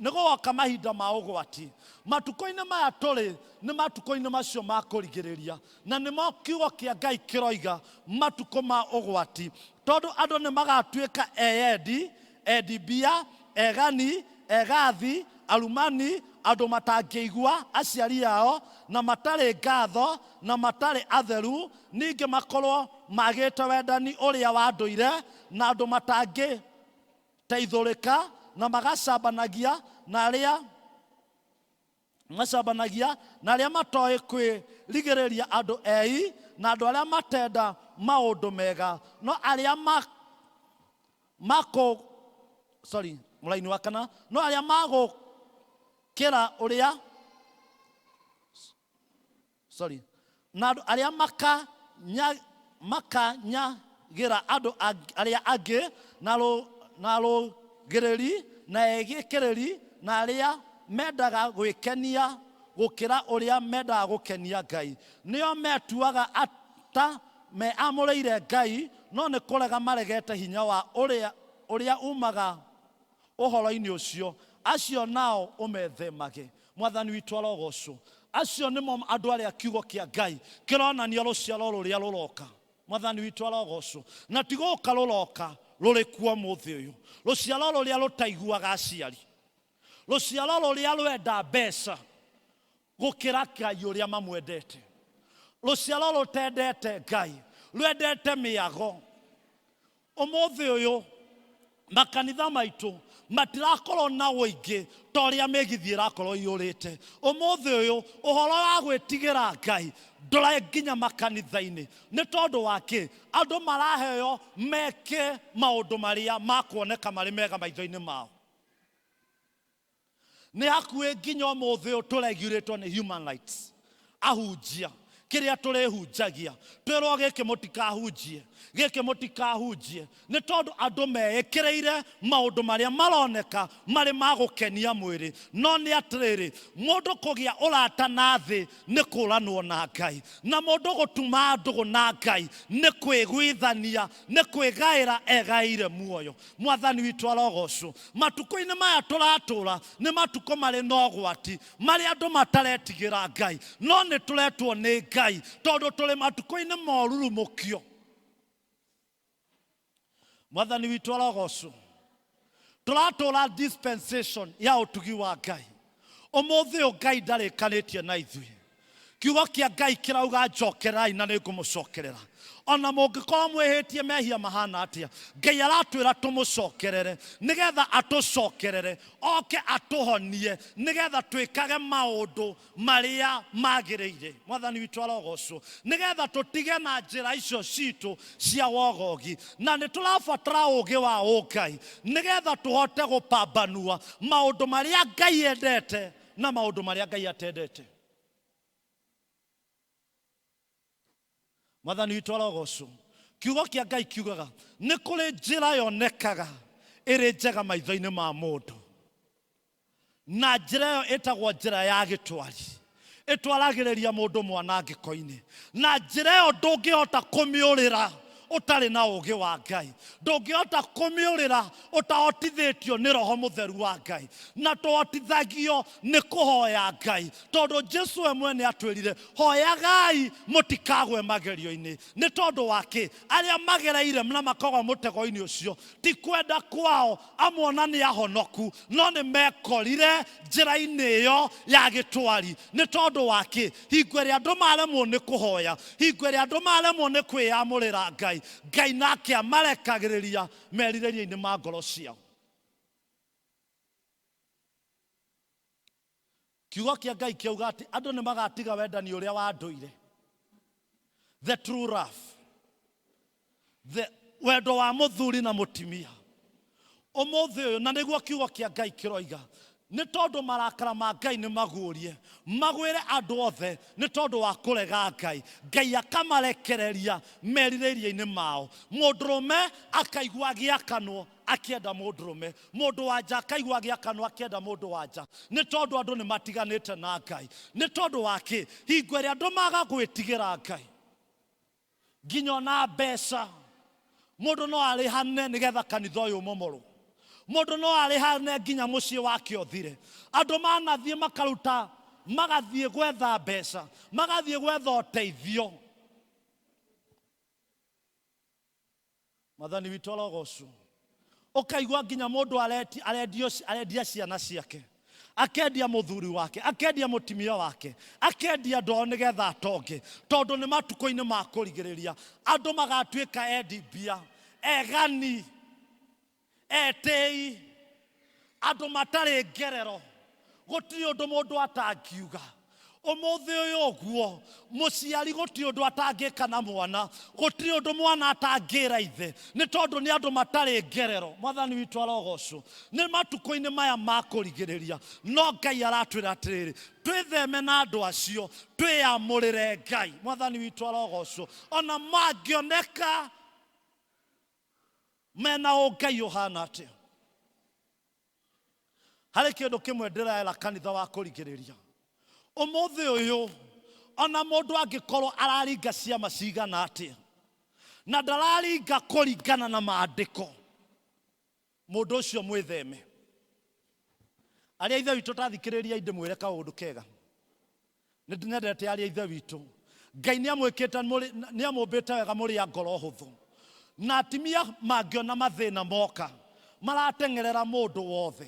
nĩ gũgoka mahinda ma ũgwati. Matukũ-inĩ maya tũrĩ nĩ matukũ-inĩ macio ma kũrigĩrĩria, na nĩmo kiugo kĩa Ngai kĩroiga matukũ ma ũgwati, tondũ andũ nĩ magatuĩka eyendi, endi mbia, egani, egathi, arumani, andũ matangĩigua aciari ao, na matarĩ ngatho, na matarĩ atheru, ningĩ makorwo magĩte wendani ũrĩa wa ndũire, na andũ matangĩteithũrĩka, na magacambanagia na arĩa macambanagia na arĩa matoĩ kwĩrigĩrĩria, andũ ei na andũ arĩa matenda maũndũ mega, no arĩa makũ sorry, mũraini wa kana, no arĩa magũkĩra ũrĩa sorry, na andũ arĩa makanyagĩra andũ arĩa angĩ na na rũgĩrĩri na egĩkĩrĩri na arĩa mendaga gwĩkenia gũkĩra ũrĩa mendaga gũkenia Ngai, nĩo metuaga ata meamũrĩire Ngai, no nĩ kũrega maregete hinya wa ũrĩa ũrĩa umaga ũhoro-inĩ ũcio. Acio nao ũmethemage. Mwathani witũ arogocwo. Acio nĩmo andũ arĩa kiugo kĩa Ngai kĩronania rũciaro rũrĩa rũroka. Mwathani witũ arogocwo. Na ti gũka rũroka, rũrĩ kuo mũthĩ ũyũ. Rũciaro rũrĩa rũtaiguaga aciari, rũciaro rũrĩa rwenda mbeca gũkĩra Ngai ũrĩa mamwendete, rũciaro rũtendete Ngai, rwendete mĩago. Ũmũthĩ ũyũ makanitha maitũ matirakorwo na ũingĩ ta ũrĩa mĩgithi ĩrakorwo iyũrĩte. Ũmũthĩ ũyũ ũhoro wa gwĩtigĩra Ngai ndũrĩ nginya makanitha-inĩ. Nĩ tondũ wa kĩ? Andũ maraheo meke maũndũ marĩa makuoneka marĩ mega maitho-inĩ mao. Nĩ hakuhĩ nginya ũmũthĩ ũyũ tũregurĩtwo nĩ human rights. Ahunjia kĩrĩa tũrĩhunjagia twĩrwo gĩkĩ mũtikahunjie, gĩkĩ mũtikahunjie, nĩ tondũ andũ meĩkĩrĩire maũndũ marĩa maroneka marĩ ma gũkenia mwĩrĩ. No nĩ atĩrĩrĩ, mũndũ kũgĩa ũrata na thĩ nĩ kũranwo na Ngai, na mũndũ gũtuma ndũgũ na Ngai nĩ kwĩguithania, nĩ kwĩgaĩra egaĩire muoyo. Mwathani witũ arogocwo. Matukũ-inĩ maya tũratũra nĩ matukũ marĩ na ũgwati, marĩa andũ mataretigĩra Ngai, no nĩ tũretwo nĩ Ngai tondũ tũrĩ matukũ-inĩ ma ũrurumũkio. Mwathani witũ arogocwo. Tũratũra dispensation ya ũtugi wa Ngai. Ũmũthĩ ũyũ Ngai ndarĩkanĩtie na ithuĩ. Kiugo kĩa Ngai kĩrauga njokererai na nĩ ngũmũcokerera. Ona mũngĩkorwo mwĩhĩtie mehia mahana atĩa, Ngai aratwĩra tũmũcokerere nĩgetha atũcokerere, oke atũhonie nĩgetha twĩkage maũndũ marĩa magĩrĩire. Mwathani witũ arogocwo. Nĩgetha tũtige na njĩra icio citũ cia wogogi, na nĩ tũrabatara ũũgĩ wa ũngai nĩgetha tũhote gũpambanua maũndũ marĩa Ngai endete na maũndũ marĩa Ngai atendete. Mwathani witũ arogocwo. Kiugo kĩa Ngai kiugaga nĩ kũrĩ njĩra yonekaga ĩrĩ njega maitho-inĩ ma mũndũ, na njĩra ĩyo ĩtagwo njĩra ya gĩtwari, ĩtwaragĩrĩria mũndũ mwanangĩko-inĩ. Na njĩra ĩyo ndũngĩhota kũmĩũrĩra Ũtarĩ na ũũgĩ wa Ngai. Ndũngĩhota kũmĩũrĩra ũtahotithĩtio nĩ Roho Mũtheru wa Ngai. Na tũhotithagio nĩ kũhoya Ngai, tondũ Jesu we mwene atwĩrire, hoyagai mũtikagwe magerio-inĩ. Nĩ tondũ wa kĩ? Arĩa magereire na makagwa mũtego-inĩ ũcio, ti kwenda kwao, amwe ona nĩ ahonoku, no nĩ mekorire njĩra-inĩ ĩyo ya gĩtwari. Nĩ tondũ wa kĩ? Hingo ĩrĩa andũ maremwo nĩ kũhoya, hingo ĩrĩa andũ maremwo nĩ kwĩyamũrĩra Ngai, Ngai nake amarekagĩrĩria merirĩria-inĩ ma ngoro ciao. Kiugo kĩa Ngai kĩauga atĩ andũ nĩ magatiga wendani ũrĩa wa ndũire. The true love. The wendo wa mũthuri na mũtimia. Ũmũthĩ ũyũ, na nĩguo kiugo kĩa Ngai kĩroiga, nĩ tondũ marakara ma Ngai nĩ maguũrie, magwĩre andũ othe nĩ tondũ wa kũrega Ngai. Ngai akamarekereria merirĩria-inĩ mao. Mũndũrũme akaigua agĩakanwo akĩenda mũndũrũme, mũndũ wa nja akaigua agĩakanwo akĩenda mũndũ wa nja, nĩ tondũ andũ nĩ matiganĩte na Ngai. Nĩ tondũ wa kĩ? Hingo ĩrĩa andũ maga gwĩtigĩra Ngai, nginya ona mbeca mũndũ no arĩhane nĩgetha kanitha ũyũ ũmomorwo, mũndũ no arĩhane nginya mũciĩ wake ũthire. Andũ manathiĩ makaruta, magathiĩ gwetha mbeca, magathiĩ gwetha ũteithio. Mwathani witũ arogocwo. Ũkaigua nginya mũndũ arendia ciana ciake, akendia mũthuri wake, akendia mũtimia wake, akendia andũ ao nĩgetha atonge, tondũ nĩ matukũ-inĩ ma kũrigĩrĩria andũ magatuĩka endi mbia, egani, etĩi, andũ matarĩ ngerero. Gũtirĩ ũndũ mũndũ atangiuga. Ũmũthĩ ũyũ ũguo, mũciari gũtirĩ ũndũ atangĩka na mwana, gũtirĩ ũndũ mwana atangĩra ithe, nĩ tondũ nĩ andũ matarĩ ngerero. Mwathani witũ arogocwo. Nĩ matukũ-inĩ maya ma kũrigĩrĩria, no Ngai aratwĩra atĩrĩrĩ, twĩtheme na andũ acio, twĩyamũrĩre Ngai. Mwathani witũ arogocwo. Ona mangĩoneka mena ũngai ũhana atĩa. Harĩ kĩndũ kĩmwe ndĩraera kanitha wa kũrigĩrĩria ũmũthĩ ũyũ, ona mũndũ angĩkorwo araringa ciama cigana atĩa na ndararinga kũringana na maandĩko, mũndũ ũcio mwĩtheme. Arĩa ithe witũ tathikĩrĩriai ndĩmwĩre kaũndũ kega. Nĩ nyendete arĩa ithe witũ. Ngai nĩ amwĩkĩte mũrĩ, nĩ amũmbĩte wega mũrĩ a ngoro hũthũ. Na atimia mangĩona mathĩna moka, marateng'erera mũndũ wothe.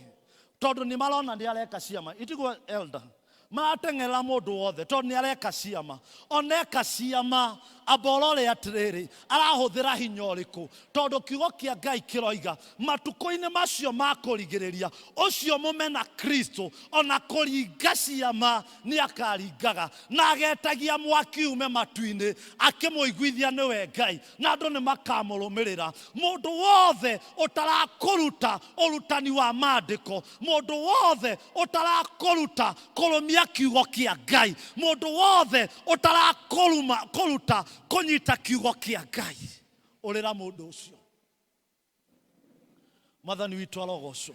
Tondũ nĩ marona nĩ areka ciama. Itiguo elder? Marateng'erera mũndũ wothe tondũ nĩ areka ciama. Ona eka ciama, amba ũrore atĩrĩrĩ, arahũthĩra hinya ũrĩkũ? Tondũ kiugo kĩa Ngai kĩroiga, matukũ-inĩ macio ma kũrigĩrĩria, ũcio mũmena Kristo, ona kũringa ciama nĩ akaringaga, na agetagia mwaki ume matu-inĩ, akĩmũiguithia nĩwe Ngai, na andũ nĩ makamũrũmĩrĩra. Mũndũ wothe ũtarakũruta ũrutani wa maandĩko, mũndũ wothe ũtarakũruta kũrũmia kiugo kĩa Ngai, mũndũ wothe ũtarakũruma kũruta kũnyita kiugo kĩa Ngai, ũrĩra mũndũ ũcio. Mwathani witũ arogocwo,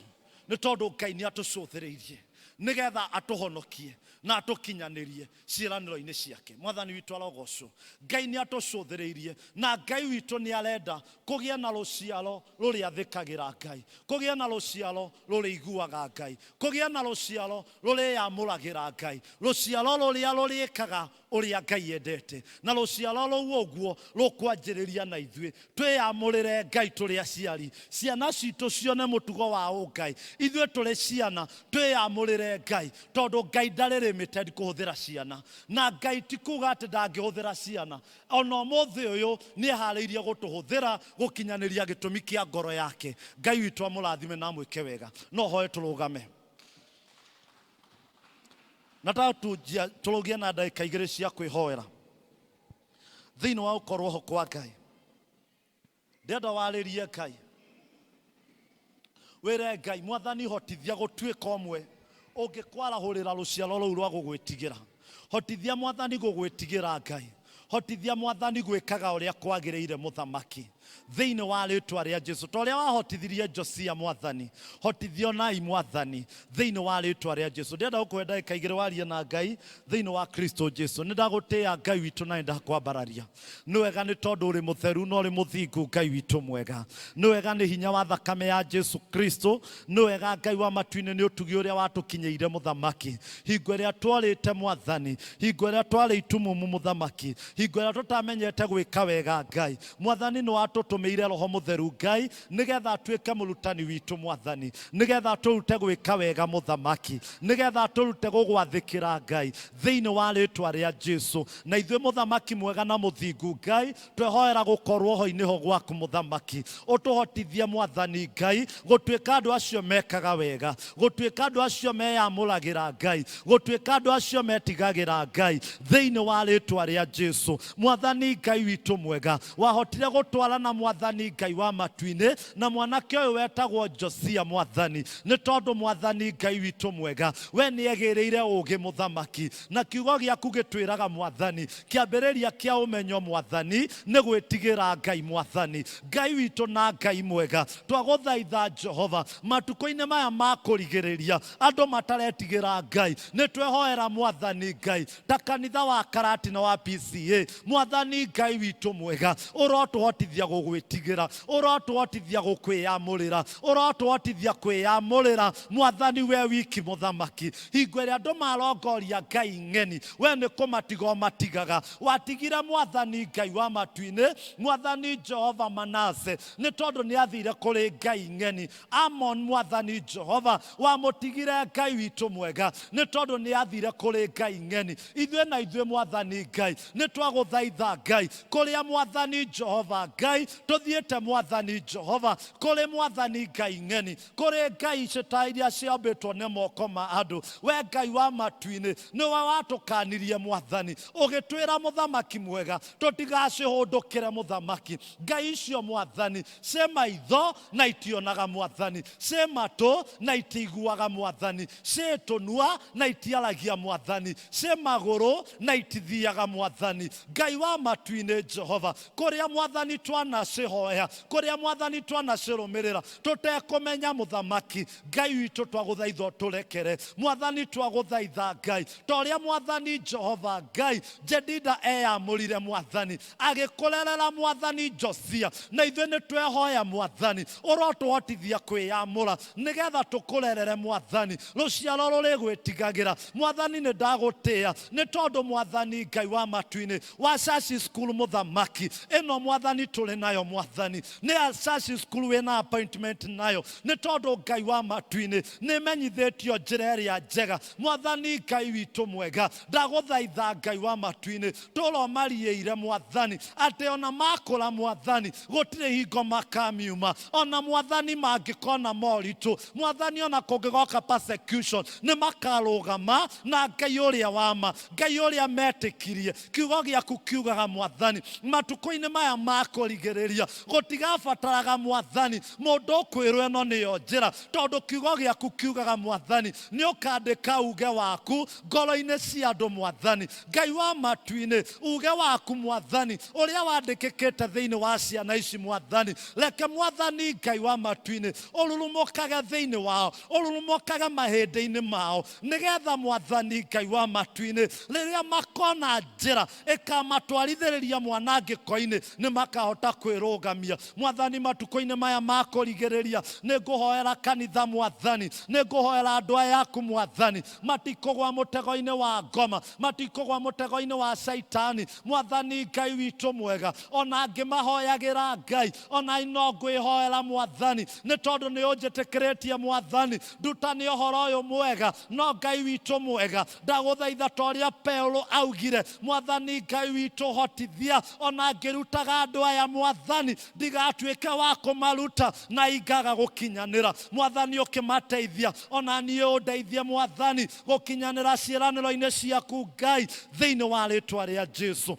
nĩ tondũ Ngai nĩ atũcũthĩrĩirie nĩgetha atũhonokie na atũkinyanĩrie ciĩranĩro-inĩ ciake. Mwathani witũ arogocwo. Ngai nĩ atũcũthĩrĩirie, na Ngai witũ nĩ arenda kũgĩe na rũciaro rũrĩathĩkagĩra Ngai, kũgĩe na rũciaro rũrĩiguaga Ngai, kũgĩe na rũciaro rũrĩyamũragĩra Ngai, rũciaro rũrĩa rũrĩkaga ũrĩa Ngai endete. Na rũciaro rũu ũguo rũkwanjĩrĩria na ithuĩ twĩyamũrĩre Ngai tũrĩ aciari, ciana citũ cione mũtugo wa ũngai. Ithuĩ tũrĩ ciana twĩyamũrĩre Ngai, tondũ Ngai ndarĩ limited kũhũthĩra ciana. Na Ngai ti kuga atĩ ndangĩhũthĩra ciana, ona ũmũthĩ ũyũ nĩ eharĩirie gũtũhũthĩra gũkinyanĩria gĩtũmi kĩa ngoro yake. Ngai witũ amũrathime na amwĩke wega. No hoe tũrũgame. Nataka tũrũgie na ndagĩka igĩrĩ cia kwĩhoera thĩinĩ wa gũkorwo ho kwa Ngai. Ndĩrenda warĩrie Ngai, wĩre Ngai, Mwathani hotithia gũtuĩka ũmwe ũngĩkwarahũrĩra rũciaro rũu rwa gũgwĩtigĩra. Hotithia Mwathani gũgwĩtigĩra Ngai. Hotithia Mwathani gwĩkaga ũrĩa kwagĩrĩire mũthamaki. Thĩinĩ wa rĩtwa rĩa Jesu, ta ũrĩa wahotithirie Josia Mwathani, hotithio nai Mwathani thĩinĩ wa rĩtwa rĩa Jesu. Ndĩrenda gũkũhe ndagĩka igĩrĩ warie na Ngai thĩinĩ wa Kristo Jesu. Nĩ ndagũtĩĩa Ngai witũ na nĩ ndakwambararia. Nĩ wega nĩ tondũ ũrĩ mũtheru na ũrĩ mũthingu Ngai witũ mwega. Nĩ wega nĩ hinya wa thakame ya Jesu Kristo. Nĩ wega Ngai wa matu-inĩ nĩ ũtugi ũrĩa watũkinyĩire mũthamaki. Hingo ĩrĩa tworĩte Mwathani, hingo ĩrĩa twarĩ itumumu mũthamaki, hingo ĩrĩa tũtamenyete gwĩka wega Ngai, Mwathani nĩ watũtũmĩire Roho Mũtheru Ngai nĩgetha atuĩke mũrutani witũ Mwathani, nĩgetha atũrute gwĩka wega mũthamaki, nĩgetha atũrute gũgwathĩkĩra Ngai thĩinĩ wa rĩtwa rĩa Jesu. Na ithuĩ mũthamaki mwega na mũthingu Ngai, twehoera gũkorwo ho-inĩ ho gwaku mũthamaki, ũtũhotithie Mwathani Ngai gũtuĩka andũ acio mekaga wega, gũtuĩka andũ acio meyamũragĩra Ngai, gũtuĩka andũ acio metigagĩra Ngai thĩinĩ wa rĩtwa rĩa Jesu. Mwathani Ngai witũ mwega, wahotire gũtwarana Mwathani Ngai wa matu-inĩ na mwanake ũyũ wetagwo Josia Mwathani, nĩ tondũ Mwathani Ngai witũ mwega, we nĩegĩrĩire ũũgĩ mũthamaki, na kiugo gĩaku gĩtwĩraga Mwathani, kĩambĩrĩria kĩa ũmenyo Mwathani nĩ gwĩtigĩra Ngai Mwathani. Ngai witũ na Ngai mwega, twagũthaitha Jehova, matukũ-inĩ maya ma kũrigĩrĩria andũ mataretigĩra Ngai, nĩ twehoera Mwathani Ngai ta kanitha wa Karatina wa PCA, Mwathani Ngai witũ mwega, ũrotũhotithia gũgwĩtigĩra, ũrotũhotithia gũkwĩyamũrĩra, ũrotũhotithia kwĩyamũrĩra Mwathani we wiki mũthamaki. Hingo ĩrĩa andũ marongoria Ngai ng'eni, we nĩ kũmatiga ũmatigaga. Watigire Mwathani Ngai wa matu-inĩ, Mwathani Jehova Manase, nĩ tondũ nĩ athire kũrĩ Ngai ng'eni. Amon Mwathani Jehova, wamũtigire Ngai witũ mwega, nĩ tondũ nĩ athire kũrĩ Ngai ng'eni. Ithuĩ na ithuĩ Mwathani Ngai, nĩ twagũthaitha Ngai, kũrĩa Mwathani Jehova Ngai, tũthiĩte Mwathani Jehova, kũrĩ Mwathani Ngai ng'eni, kũrĩ Ngai cita iria ciambĩtwo nĩ moko ma andũ. We Ngai wa matu-inĩ, nĩwe watũkanirie Mwathani, ũgĩtwĩra mũthamaki mwega, tũtigacihũndũkĩre mũthamaki. Ngai icio Mwathani, ciĩ maitho na itionaga Mwathani, ciĩ matũ na itiiguaga Mwathani, ciĩ tũnua na itiaragia Mwathani, ciĩ magũrũ na itithiaga Mwathani. Ngai wa matu-inĩ Jehova, kũrĩa Mwathani twanacihoya, kũrĩa Mwathani twanacirũmĩrĩra, tũtekũmenya mũthamaki, Ngai witũ twagũthaitha ũtũrekere. Mwathani twagũthaitha Ngai, ta ũrĩa Mwathani Jehova Ngai Jedida eyamũrire Mwathani, agĩkũrerera Mwathani Josia, na ithuĩ nĩ twehoya Mwathani ũrotũhotithia kwĩyamũra nĩgetha tũkũrerere Mwathani rũciaro rũrĩgwĩtigagĩra. Mwathani nĩ ndagũtĩĩa nĩ tondũ Mwathani Ngai wa matu-inĩ wa Shashi School mũthamaki ĩno Mwathani tũrĩ nayo Mwathani nĩ ya Shashi School wĩna appointment nayo nĩ tondũ Ngai wa matu-inĩ nĩ menyithĩtio njĩra ĩrĩa njega. Mwathani Ngai witũ mwega, ndagũthaitha Ngai wa matu-inĩ tũromariĩire Mwathani atĩ ona makũra Mwathani gũtirĩ hingo makamiuma, ona Mwathani mangĩkona moritũ Mwathani ona kũngĩgoka persecution nĩ makarũgama na Ngai ũrĩa wa ma, Ngai ũrĩa metĩkirie. Kiugo gĩaku kiugaga Mwathani matukũ-inĩ maya ma kũrigĩrĩria gũtigabataraga Mwathani mũndũ ũkwĩrwo ĩno nĩyo njĩra, tondũ kiugo gĩaku kiugaga Mwathani nĩ ũkandĩka uge waku ngoro-inĩ cia andũ Mwathani Ngai wa matu-inĩ, uge waku Mwathani ũrĩa wandĩkĩkĩte thĩinĩ wa ciana ici Mwathani, reke Mwathani Ngai wa matu-inĩ ũrurumũkage thĩinĩ wao, ũrurumũkage mahĩndĩ-inĩ mao, nĩgetha Mwathani Ngai wa matu-inĩ rĩrĩa makona njĩra ĩkamatwarithĩrĩria mwanangĩko-inĩ nĩ makahota kwĩrũgamia. Mwathani matukũ-inĩ maya ma kũrigĩrĩria nĩ ngũhoera kanitha Mwathani, nĩ ngũhoera andũ aya aku Mwathani, matikũgwa mũtego-inĩ wa ngoma, matikũgwa mũtego-inĩ wa Shaitani. Mwathani Ngai witũ mwega, ona ngĩmahoyagĩra Ngai, ona no ngwĩhoera Mwathani, nĩ tondũ nĩ ũnjĩtĩkĩrĩtie Mwathani, ndutane ũhoro ũyũ mwega. No Ngai witũ mwega, ndagũthaitha ta ũrĩa Paulo augire, Mwathani Ngai witũ hotithia ona ngĩrutaga andũ aya Mwathani, ndigatuĩke wa kũmaruta na ingaga gũkinyanĩra. Mwathani ũkĩmateithia, ona niĩ ũndeithie Mwathani gũkinyanĩra ciĩranĩro-inĩ ciaku Ngai, thĩinĩ wa rĩtwa rĩa Jesu.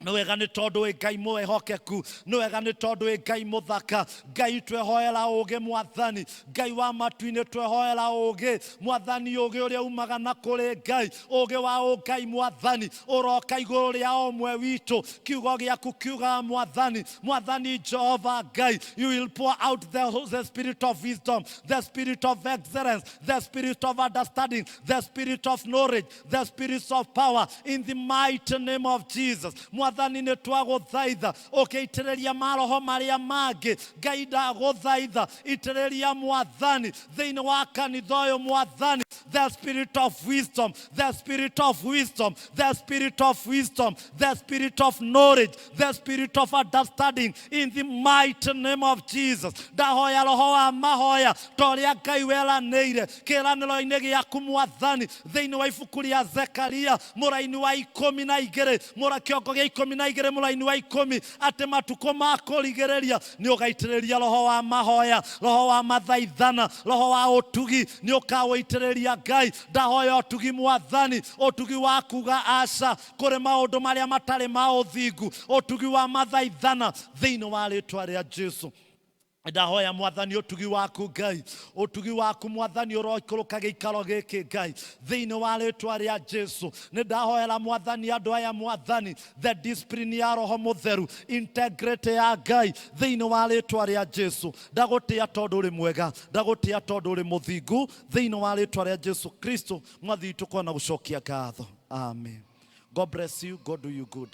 Nĩ wega nĩ tondũ wĩ Ngai mwĩhokeku, nĩ wega nĩ tondũ wĩ Ngai mũthaka. Ngai twehoera ũũgĩ Mwathani, Ngai wa matu-inĩ twehoera ũũgĩ Mwathani, ũũgĩ ũrĩa umaga na kũrĩ Ngai, ũũgĩ wa ũngai Mwathani ũroka igũrũ rĩa o ũmwe witũ. Kiugo gĩaku kiugaga Mwathani, Mwathani Jehova Ngai, you will pour out the spirit of wisdom, the spirit of excellence, the spirit of understanding, the spirit of knowledge, the spirits of power in the mighty name of Jesus. Mwathani nĩ twagũthaitha ũkĩitĩrĩria maroho marĩa mangĩ. Ngai ndagũthaitha itĩrĩria Mwathani thĩinĩ wa kanitha ũyũ Mwathani, the spirit of wisdom, the spirit of wisdom, the spirit of wisdom, the spirit of knowledge, the spirit of understanding in the mighty name of Jesus. Ndahoya roho wa mahoya ta ũrĩa Ngai weranĩire kĩĩranĩro-inĩ gĩaku Mwathani thĩinĩ wa ibuku rĩa Zekaria mũraini wa 12 mũra kĩongo gĩa 12 mũraini wa 10 atĩ matukũ ma kũrigĩrĩria nĩ ũgaitĩrĩria roho wa mahoya, roho wa mathaithana, roho wa ũtugi nĩ ũkawĩitĩrĩria Ngai. Ndahoya ũtugi Mwathani, ũtugi wa kuga aca kũrĩ maũndũ marĩa matarĩ ma ũthingu, ũtugi wa mathaithana thĩinĩ wa rĩtwa rĩa Jesu. Ndahoya Mwathani ũtugi waku Ngai, ũtugi waku Mwathani ũroikũrũka gĩikaro gĩkĩ Ngai thĩinĩ wa rĩtwa rĩa Jesu. Nĩ ndahoera Mwathani andũ aya Mwathani, the discipline ya roho mũtheru, integrity ya Ngai thĩinĩ wa rĩtwa rĩa Jesu. Ndagũtĩa tondũ ũrĩ mwega, ndagũtĩa tondũ ũrĩ mũthingu thĩinĩ wa rĩtwa rĩa Jesu Kristo Mwathi witũ kona gũcokia ngatho. Amen. God bless you. God do you good.